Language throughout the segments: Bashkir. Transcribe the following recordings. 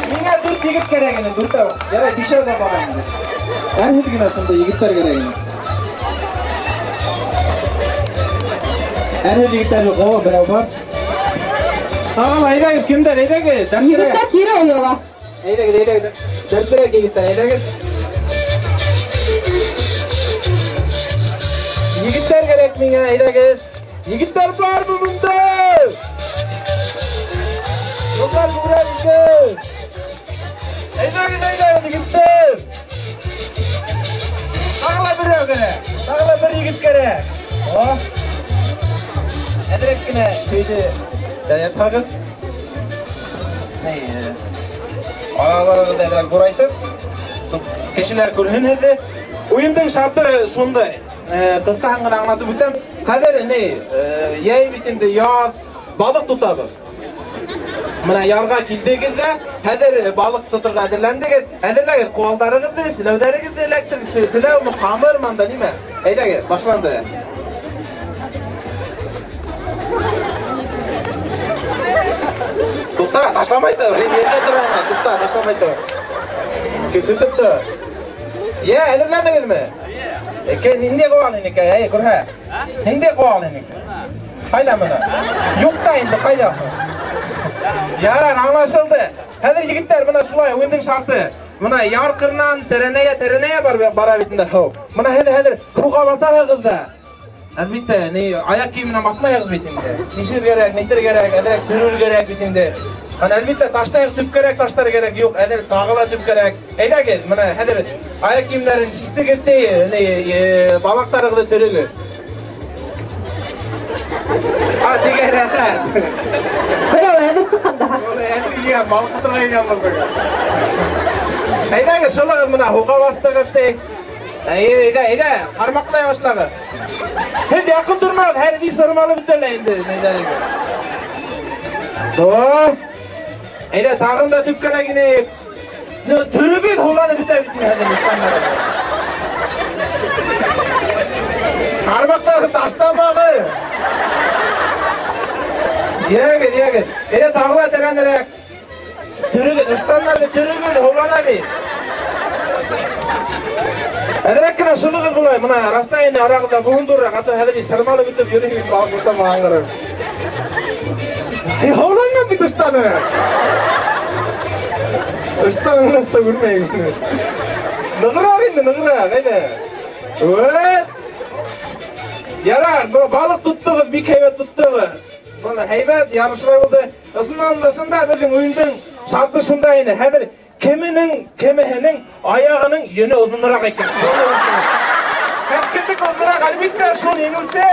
Миңә 4 егет кәрәк ине, 4-әү. Ярай, 5-әү ҙә бар инде. Әрһеҙ генә шунда егеттәр кәрәк ине. Әрһеҙ егеттәр юҡ, о, берәү бар. Тағы ла, әйҙәгеҙ, кемдәр, әйҙәгеҙ, дәртлерәк. Егеттәр кире ояла. Әйҙәгеҙ, әйҙәгеҙ, дәртлерәк егеттәр, әйҙәгеҙ. Егеттәр кәрәк миңә, әйҙәгеҙ. Егеттәр бармы бында? Юҡлар күберәк икән. Әйҙәгеҙ, әйҙәгеҙ, егеттәр. Тағы ла берәү кәрәк. Тағы ла бер егет кәрәк. О. Әҙерәк кенә көйҙө ятһағыҙ. Араларығыҙҙы әҙерәк ҙурайтып, кешеләр күрһен һеҙҙе. Уйындың шарты шундай. Ҡыҫҡаһын ғына аңлатып үтәм. Хәҙер йәй бит инде, яҙ, балыҡ тотабыҙ. Мына ярға килдегеҙ ҙә, хәҙер балыҡ тоторға әҙерләндегеҙ. Әҙерләгеҙ ҡоралдарығыҙҙы, селәүҙәрегеҙҙе эләктерегеҙ. Селәүме, ҡамырмы анда нимә? Әйҙәгеҙ, башланды. Туҡта, ташламай тор. Һин ерҙә тора ана. Туҡта, ташламай тор. Көтөп тор. Йә, әҙерләндегеҙме? Эке, ниндәй ҡорал һинеке? Әй, күрһә. Ниндәй ҡорал һинеке? Ҡайҙа бына? Юҡ та инде, ҡайҙа? Ярар, аңлашылды. Хәҙер егеттәр, бына шулай уйындың шарты. Бына яр ҡырынан тәрәнәйә, тәрәнәйә бара бит инде һыу. Бына һеҙ хәҙер һыуға батаһығыҙ ҙа. Әлбиттә, ни, аяҡ кейеменән батмайһығыҙ бит инде. Шишер кәрәк, нитер кәрәк, әҙерәк төрөр кәрәк бит инде. Һәм әлбиттә, таштайыҡ төп кәрәк, таштар кәрәк, юҡ, әҙер тағы ла төп кәрәк. Әйҙәгеҙ, бына хәҙер аяҡ кейемдәрен шиштегеҙ тей, ни, балаҡтарығыҙҙы төрөгөҙ. А, тигән рәхәт. Берәү әҙер сыҡҡан да. Ул әҙер килгән, балыҡ тоторға килгән булды. Әйҙәгеҙ, шылығыҙ бына һыуға баҫтығыҙ тей. Әйҙә, әйҙә, әйҙә, ҡармаҡлай башлағыҙ. Һеҙ яҡын тормағыҙ, һәр бер сырмалып бөтә лә инде, нәйҙәрегеҙ. Ҙур. Әйҙә, тағын да төп кәрәк ине. Төрөгөҙ һыуланып бөтә бит инде хәҙер ыштандарығыҙ. Ҡармаҡтарҙы таштамағыҙ. Йәгеҙ, йәгеҙ. Әйҙә, тағы ла тәрәнерәк. Төрөгөҙ, ыштандарҙы төрөгөҙ, һыулана бит. Әҙерәк кенә шылығыҙ былай, бына расстояние арағыҙҙа булһын, хатта хәҙер сырмалып бөтөп йөрөйһөң, балыҡ тотамаған ҡарап. Эй, һыуланған бит ыштаны. Ыштаны нәрсә күрмәйем. Нығыраҡ инде, нығыраҡ, әйҙә. Үәт. Ярар, бына балыҡ тоттоғоҙ, бик һәйбәт тоттоғоҙ. Бына һәйбәт, ярышлай булды. Ысыннан да, ысында беҙҙең уйындың шарты шунда ине. Хәҙер кемеһенең аяғының йөнө оҙонораҡ икән. Шуны үлсәү. Һәм кемдеке оҙонораҡ, әлбиттә, шул еңеүсе.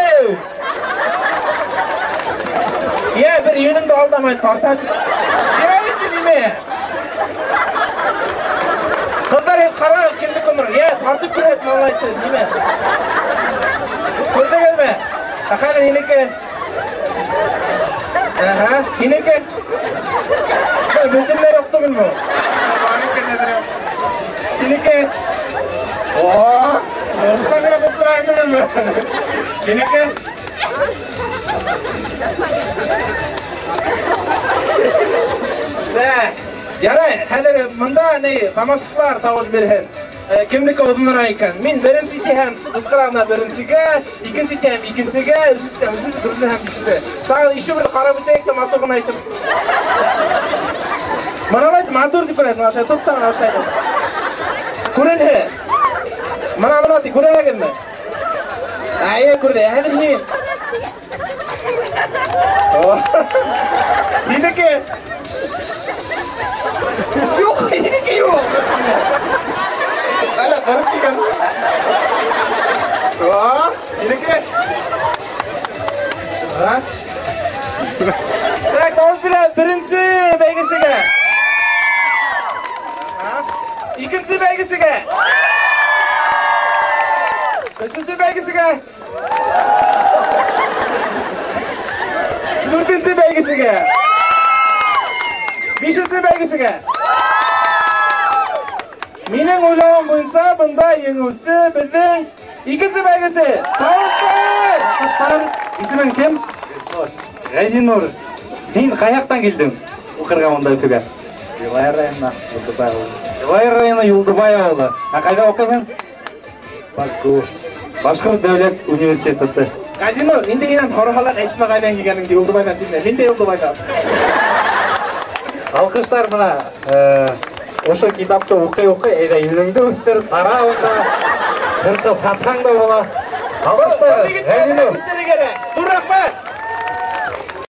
Йә, бер йөнөңдө алдамай тарта. Йә, инде нимә? Ҡыҙҙар, һеҙ ҡарағыҙ, кемдеке оҙонораҡ. Йә, тартып күрһәт, малайҙы, нимә? Күрҙегеҙме? Ә хәҙер һинеке. Әһә, һинеке. Бөтөнләй юҡ түгелме? Һинеке. О, дуҫтар тотора инеме? Һинеке. Дә, ярай, хәҙер бында ни, тамашасылар тауыш бирһен. Кемдеке оҙонораҡ икән? Мин беренсе тиһәм, ҡысҡырағына беренсегә, икенсе тиһәм, икенсегә, өсөнсө тиһәм, өсөнсө, дүртенсе һәм бишенсе. Тағы еще бер ҡарап үтәйек тә матур ғына итеп. Бына былай матур тип күрәһең, бына шулай тот та бына шулай итеп. Күренһен. Бына бына тип күрәһегеҙме? Әйе, күрҙе. Хәҙер һин. Һинеке. Юҡ, һинеке юҡ. Әле ҡырыҡ икән. О, һинеке. А? Так, тауыш бирәбеҙ беренсе бәйгесегә. Икенсе бәйгесегә. Өсөнсө бәйгесегә. Дүртенсе бәйгесегә. Бишенсе бәйгесегә. Минең уйлауым буйынса бында еңеүсе беҙҙең икенсе бәйгесе. Тауыш! Ҡашҡар, исемең кем? Ғәзинур. Һин ҡай яҡтан килдең? Уҡырға бында Өфөгә? Йылайыр районына, Юлдыбай ауылы. Йылайыр районы, Юлдыбай ауылы. Ә ҡайҙа уҡыйһың? БашГУ. Башҡорт дәүләт университеты. Ғәзинур, инде һинән һораһалар, әйтмә ҡайҙан килгәнеңде, Юлдыбайҙан тимә. Мин дә Юлдыбайҙан. Алҡыштар бына, ошо китапты уҡый-уҡый, әйҙә йөнөңдө үҫтер, тара унда, ҡырҡып һатһаң да була. Алҡыштар, Ғәзинур. Ҙур рәхмәт.